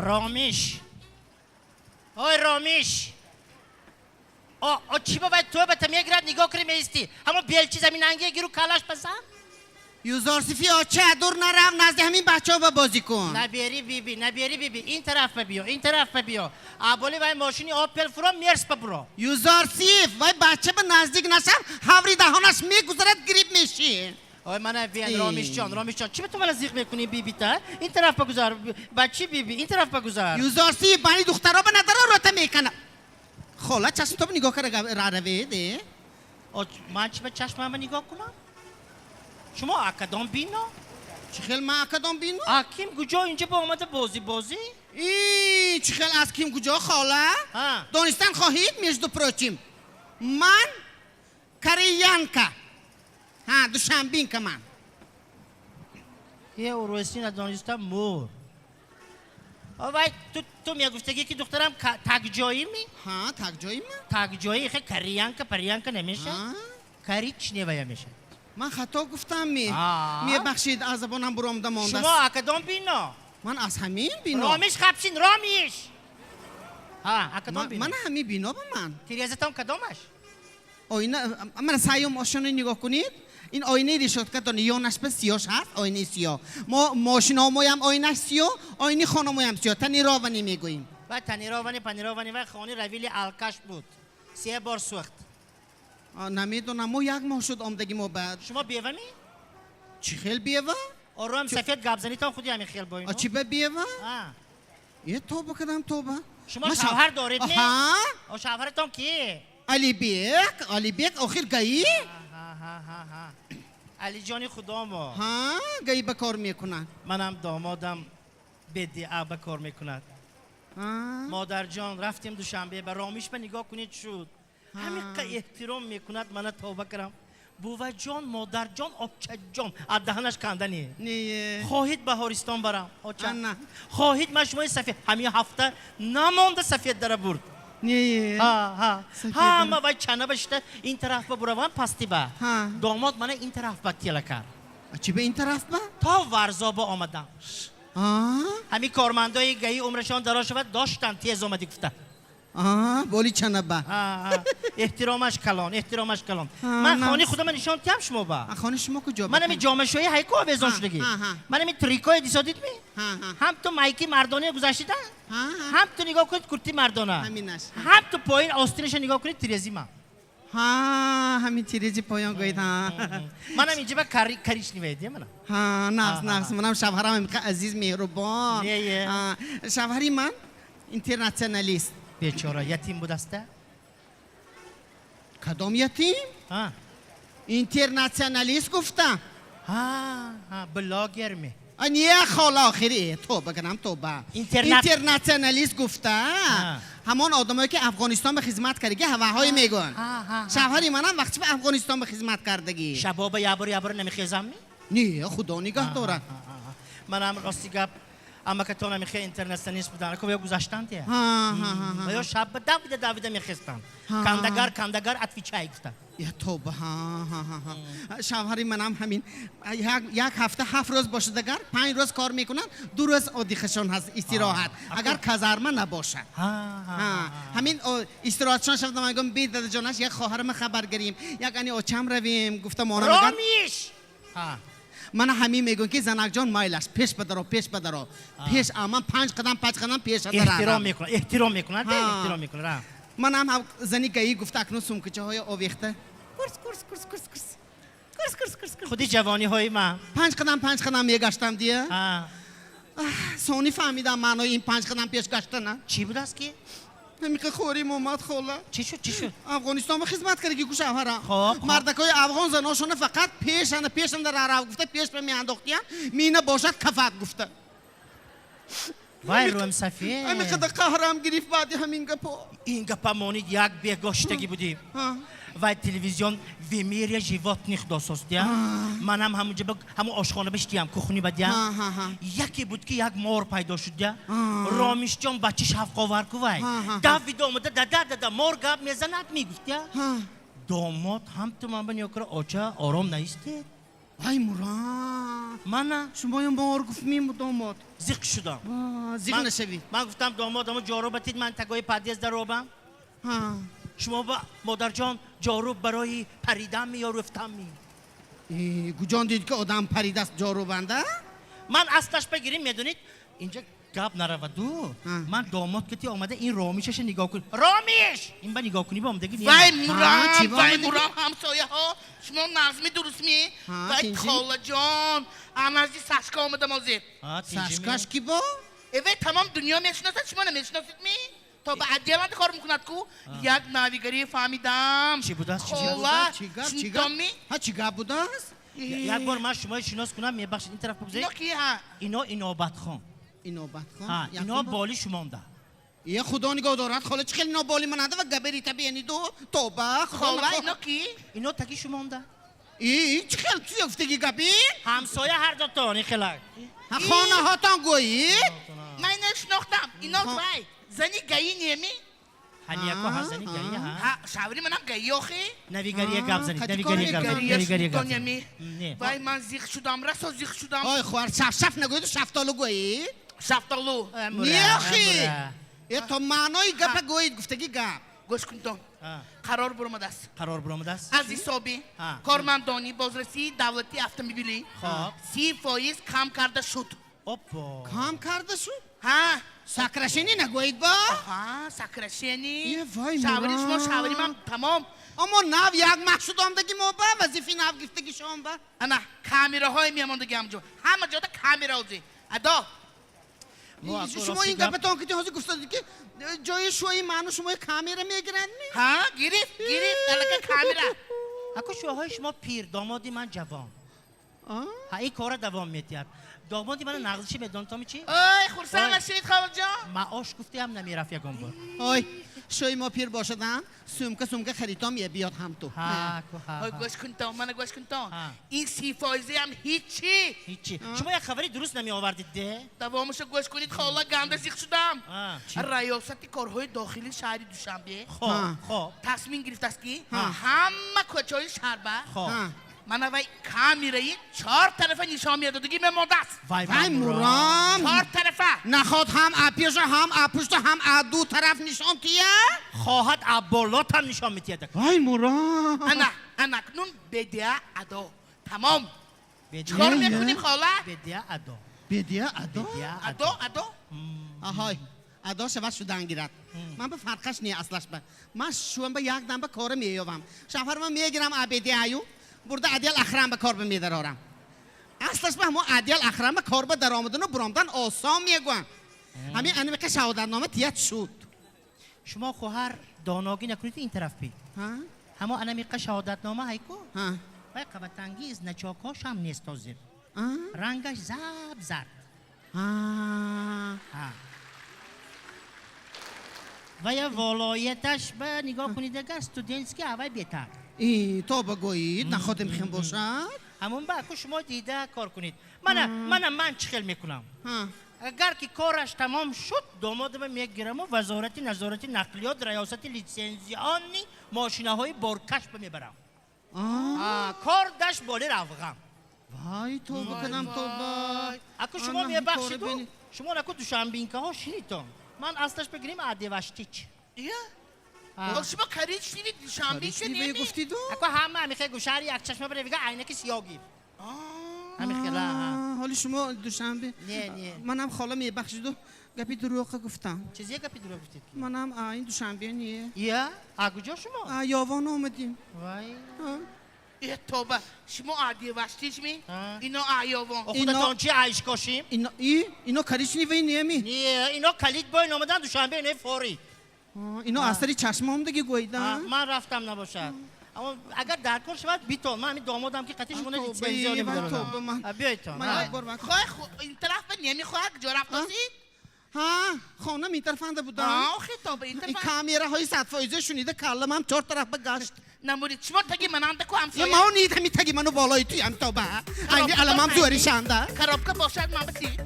Ромиш, ой, Ромиш, о, чӣ ба вай тӯбата мегирад, нигоҳ кунӣ, меистӣ. Ҳамон белчи заминанге гиру, калаш базан. Юзорсифи, оча, дур нарав, назди ҳамин бачаҳо ба бозӣ кун. Набери, биби, набери, биби, ин тараф ба биё, ин тараф ба биё. Аболи вай мошини Опел фуро, Мерс ба буро. Юзорсиф, вай бача ба наздик нашав, ҳаври даҳонаш мегузарад, грипп мешӣ. Ой, мана биян. Э. Ромишҷон, Ромишҷон, чӣ ба ту мана зиқ мекунӣ, бибита? Ин тараф ба гузар, бачи, биби, ин тараф ба гузар. Юзорсиф, бани духтаро ба надара, рота мекана. Хола, чашмто нигоҳ кара, равед, э. Ман чӣ ба чашмама нигоҳ кунам? Шумо акадом бино? Чӣ хел ман акадом бино? Аким куҷо инҷа ба омада бозӣ бозӣ? И чӣ хел аз ким куҷо, хола? Ҳа. Донистан хоҳед, между прочим, ман кореянка, ҳа, душанбинка ман. Е, урӯсӣ надониста мур. Вай, ту мегуфтагӣ, ки духтарам такҷоӣ ми? Ҳа, такҷои ман. Такҷоӣ хе кореянка париянка намешад. Ҳа? Коричневая мешад. Ман хато гуфтам ми? Аа. Мебахшед, аз забонам буромда мондааст. Шумо акадом бино? Ман аз ҳамин бино. Ромиш, хапшин, Ромиш, ҳа, акадом бино? Мана ҳамин бино ба ман. Тирезатон кадомаш? Оина мана, саём ошоно нигоҳ кунед, ин оинаи решётка дона, ёнаш ба сиёш ҳаст, оинаи сиёҳ. Мо мошиномоям оинаш сиёҳ, оини хонамоям сиёҳ, тонированный мегӯем. Вай тонированный, панированный, вай хони равили алкаш буд, се бор сӯхт. А, намедонам, мо як моҳ шуд омдаги мо ба. Шумо бевами? Чӣ хел бева? Ором сафед гапзанитон худи ҳамин хел бо. А чӣ ба бева? Е, тоба кардам, тоба. Шумо Ман шавҳар доред, не? Аҳа. О, шавҳаратон ки? Алибек, Алибек, охир ГАИ. Алиҷони худомо. Ҳа, ГАИ ба кор мекунад. Манам домодам бда ба кор мекунад. Ҳа? Модарҷон, рафтем Душанбе, ба Ромиш ба нигоҳ кунед, шуд, ҳамиқа эҳтиром мекунад мана, тавба кардам, буваҷон, модарҷон, очаҷон, аз даҳанаш кандане. Не. Хоҳид, Баҳористон барам, оча? Ана. Хоҳид, ман шумои сафед, ҳамин ҳафта намонда сафед дара бурд. Не. Ҳа. Сафед. Ҳама вай чана ба шита ин тараф ба буравам, пасти ба. Ҳа. Домод мана ин тараф ба тела кард. А чӣ ба ин тараф ба? То Варзоба омадам. А? Ҳамин кормандои ГАИ умрашон дароз шавад, доштан, тез омадӣ гуфта. А, боли чана ба. Ҳа, эҳтиромаш калон, эҳтиромаш калон. Ҳа, Ман на. хони худама нишон тиҳам шумо ба. А хони шумо куҷо? Ман ами ҷомашӯи ҳайко овезон Ҳа, шудагӣ. ҳа, ҳа. Ман ами трикои дисодид ми? Ҳа, ҳа. Ҳам ту майки мардона гузаштида? Ҳа, ҳа. Ҳам ту нигоҳ кунед, курти мардона. Ҳаминаш. Ҳам ту поин остинаша нигоҳ кунед, тирези ман. Ҳа, ҳамин тирези поён гӯед, ҳа. Манам инҷа ба коричневая де мана. Ҳа, нағз. Ҳа, Нағз, манам шавҳарам ҳамиқа азиз, меҳрубон. Не, е. Ҳа, шавҳари ман интернационалист. Бечора ятим будаста? Кадом ятим? Ҳа. Интернационалист гуфтам. Ҳа, ҳа, блогер ми? А, не, хола, охири, тоба кунам, тоба. Интернационалист гуфта, ҳамон одамое ки Афғонистон ба хизмат кардаги, ҳаваҳое мегӯянд. ҳа, ҳа, ҳа. Шавҳари манам вақти ба Афғонистон ба хизмат кардагӣ. Шабоба ябор ябор намехезам ми? Не, худо нигаҳ дорад. Манам, рости гап, амакатон амихе интернационалист будан, ко ё гузаштанд я. Ҳа, ҳа, ҳа, ҳа. Ва ё шаб ба давида давида мехестанд. Ҳа. Кандагар, кандагар, отвечай гуфта. Я, тоба, ҳа, ҳа, ҳа, ҳа. Шавҳари манам ҳамин як ҳафта 7 рӯз бошад, агар 5 рӯз кор мекунанд, 2 рӯз отдых ашон ҳаст, истироҳат, агар казарма набошад. Ҳа, ҳа. Ҳа, ҳамин истироҳатшон шавад, ман мегӯям, би дадаҷонаш, як хоҳарама хабар гирем, як ани очам равем, гуфта монам агар. Ромиш, ҳа. Мана ҳамин мегӯям, ки занакҷон, майлаш, пеш бадаро, пеш бадаро, пеш, ман панҷ қадам, 5 қадам пеш. Эҳтиром мекунад, эҳтиром мекунад. Ҳа. Эҳтиром мекунад, ҳа. Манам зани ГАИ гуфта, акнун сумкачаҳои овехта, курс, курс, курс, курс, курс, курс, курс, курс, курс. Худи ҷавониҳои ман. Панҷ қадам, 5 қадам мегаштам дия. Ҳа. Сони фаҳмидам маънои ин 5 қадам пеш гаштана. Чӣ будааст ки? Ҳамиқа хорим омад, хола. Чӣ шуд, чӣ шуд? Афғонистон ба хизмат кардаги ку шавҳарам. Хоб. Мардакои афғон заношона фақат пешана, пешанда рарав гуфта, пеш ба меандохтиян, мина бошад, кафат гуфта. Вай, рӯм сафед. Ҳамиқадар қаҳрам гирифт баъди ҳамин гапо. Ин гапа монид, як бегоҳ шиштагӣ будем. Вай телевизион «В мире животных» досост, я манам ҳамунҷа ҳамун ошхона биштиям, кухни бадя. Ҳа, ҳа. Яке буд, ки як мор пайдо шуд, я Ромишҷон, бача шавқовар ку вай. Ҳа, ҳа. Давида омада: «Дада, дада, мор гап мезанад», мегуфт, я Ҳа. Домод ҳам ту ман ба нигоҳ кара: «Оча, ором наистед». Вай мурам. Мана Шумоям бор гуфт мим домод. Зиқ шудам. Зиқ нашавӣ. Ман гуфтам домод, амо ҷоруб батид ман тагои подъезд даробам. Шумо ба модарҷон ҷоруб барои паридан ми ё руфтан ми? Гуҷон дид ки одам паридаст ҷорубанда? Ман аслаш бигирим, медонед, инҷа гап нараваду. Ман домод ки ти омада ин ромишаша нигоҳ кун. Ромиш! Ин ба нигоҳ кунӣ ба омадаги не. Вай мурам, вай мурам ҳамсояҳо, шумо нағзми дурустми? Вай холаҷон, аназди Сашка омадам ҳозир. Сашкаш ки бо? Вай тамом дунё мешиносад, шумо намешиносед ми? То ба отделанда кор мекунад ку? Як навигарӣ фаҳмидам. Чӣ будааст? Хола, шунидонми? Ҳа, чӣ гап будааст? Як бор ман шуморо шинос кунам, мебахшед, ин тараф бигузоред. Ино ки ҳа? Ино Инобатхон. Инобатхон? Ҳа, ино боли шумонда. Е, худо нигоҳ дорад, хола, чӣ хел ино боли мананда ва габарита биениду? Тоба, хола, ино ки? Ино таги шумонда. И, чӣ хел чиз гуфтаги гапи? Ҳамсоя ҳар дотон, ин хелак. Ҳа, хонаҳотон гӯед? Ман ино шинохтам. Ино вай, зани гаи неми? Ҳанияко ҳа, зани гаи, ҳа. Ҳа, шаври манам гаи охи? Навигария гап занед, навигария гап занед, навигария гап занед. Вай, ман зиқ шудам, расо зиқ шудам. Ой, хоҳар, шаф-шаф нагӯед, шафтолу гӯед. Шафтолу. Не, охи. Э, то маънои гапа гӯед, гуфтаги гап. Гӯш кунтон. Қарор буромадааст. Қарор буромадааст? Аз ҳисоби кормандони бозрасии давлатии автомобилӣ 30% кам карда шуд. Оппо. Кам карда шуд? Ҳа. Сокращение нагӯед бо? Ҳа, сокращение. Е, вай, Шаври шумо, шаври ман тамом. Аммо нав як маҳ шуд омдаги мо ба, вазифаи нав гирифтаги шом ба. Ана, камераҳое мемондаги ҳамҷо. Ҳама ҷода камера озӣ. Адо. Шумо ин гапатон ки ҳозир гуфтадед ки ҷои шои ману шумои камера мегиранд ми? Ҳа, гирифт, гирифт, алака камера. Аку шоҳои шумо пир, домоди ман ҷавон. Ҳа, ин кора давом метиҳад. Домоди мана нағзиши медонтоми чи? Ой, хурсанд нашавед, холаҷон. Маош гуфтаям намерафт ягон бор. Ой, шои мо пир бошадам, сумка сумка харитом е биёд ҳам ту. Ҳа, ку ҳа. Ой, гӯш кунтон, мана гӯш кунтон. Ин 30%-ам ҳичи. Ҳичи. Шумо як хабари дуруст намеовардед де? Давомашо гӯш кунед, хола, ганда зиқ шудам. Раёсати корҳои дохилии шаҳри Душанбе хоб, хоб. тасмим гирифтааст ки ҳама кӯчаҳои шаҳрба мана вай камераи чор тарафа нишон медодагӣ мемондааст. Вай мурам. Чор тарафа. Наход ҳам апеша, ҳам апушта, ҳам аду тараф нишон тия? Хоҳад аболот ҳам нишон метиҳад. Вай мурам. Ана, ана, акнун бедия адо. Тамом. Чикор мекунем, хола? Бедия адо. Бедия адо? Адо, адо. Аҳой, адо шавад шудан гирад. Ман ба фарқаш не аслаш ба. Ман шуам ба як дам ба кора меёвам. Шафарма мегирам абедияю. Бурда адиал ахрам ба кор ба медарорам. Аслаш ба ҳамо адиал ахрам ба кор ба даромадану буромдан осон мегӯям. Ҳамин анимака шаҳодатнома тият шуд. Шумо хоҳар доногӣ накунед ин тараф би. Ҳамо анамиқа шаҳодатнома ҳайку? Вай қабатанги значокҳош ҳам нест ҳозир. Рангаш заб зард. Вая волояташ ба нигоҳ кунед агар студентский авай бетар. И, то ба гӯед, находем хем бошад. Ҳамон ба аку шумо дида кор кунед. Мана, мана ман чӣ хел мекунам. Агар ки кораш тамом шуд, домодама мегираму вазорати назорати нақлиёт, раёсати литсензионни мошинаҳои боркаш ба мебарам. Кор даш боли равғам. Вай, тоба кунам, тоба. Аку шумо мебахшиду, шумо наку душанбинкаҳо шинитон. Ман аслаш бигирем адеваштич. Ия? Шумо коричневый душанбинка неми? Гуфтиду? Ако ҳама ҳамихе гӯшари як чашма баре вига айнаки сиёҳ гир. Ҳамихела. Ҳоли шумо душанбе. Не, не. Манам хола мебахшиду гапи дурӯға гуфтам. Чизе гапи дурӯғ гуфтед? Манам ин душанбе не. Ия? А куҷо шумо? Ёвон омадим. Вай. Э, тоба, шумо адеваштичми? Ино аёвон. Худатон чи айшкошим? Ино ино коричневый неми? Не, ино калид бо омадан душанбе, ино фори. Ино аз сари чашма омдаги гӯида? Ман рафтам набошад. Аммо агар дар кор шавад битон. Ман ҳамин домодам ки қатъи шумо литсензия намедорам. Биёйтон. Хоҳ ин тараф ба намехоҳад куҷо рафтосид? Ҳа, хонам ин тарафанда будам. Охи тоба ин тараф. Ин камераҳои садфоиза шунида калламам чор тараф ба гашт. Намурид, шумо таги мананда ку ҳамсоя? Ма нид ҳами таги ману болои туям тоба. Айни аламам зӯришанда. Коробка бошад ман битид.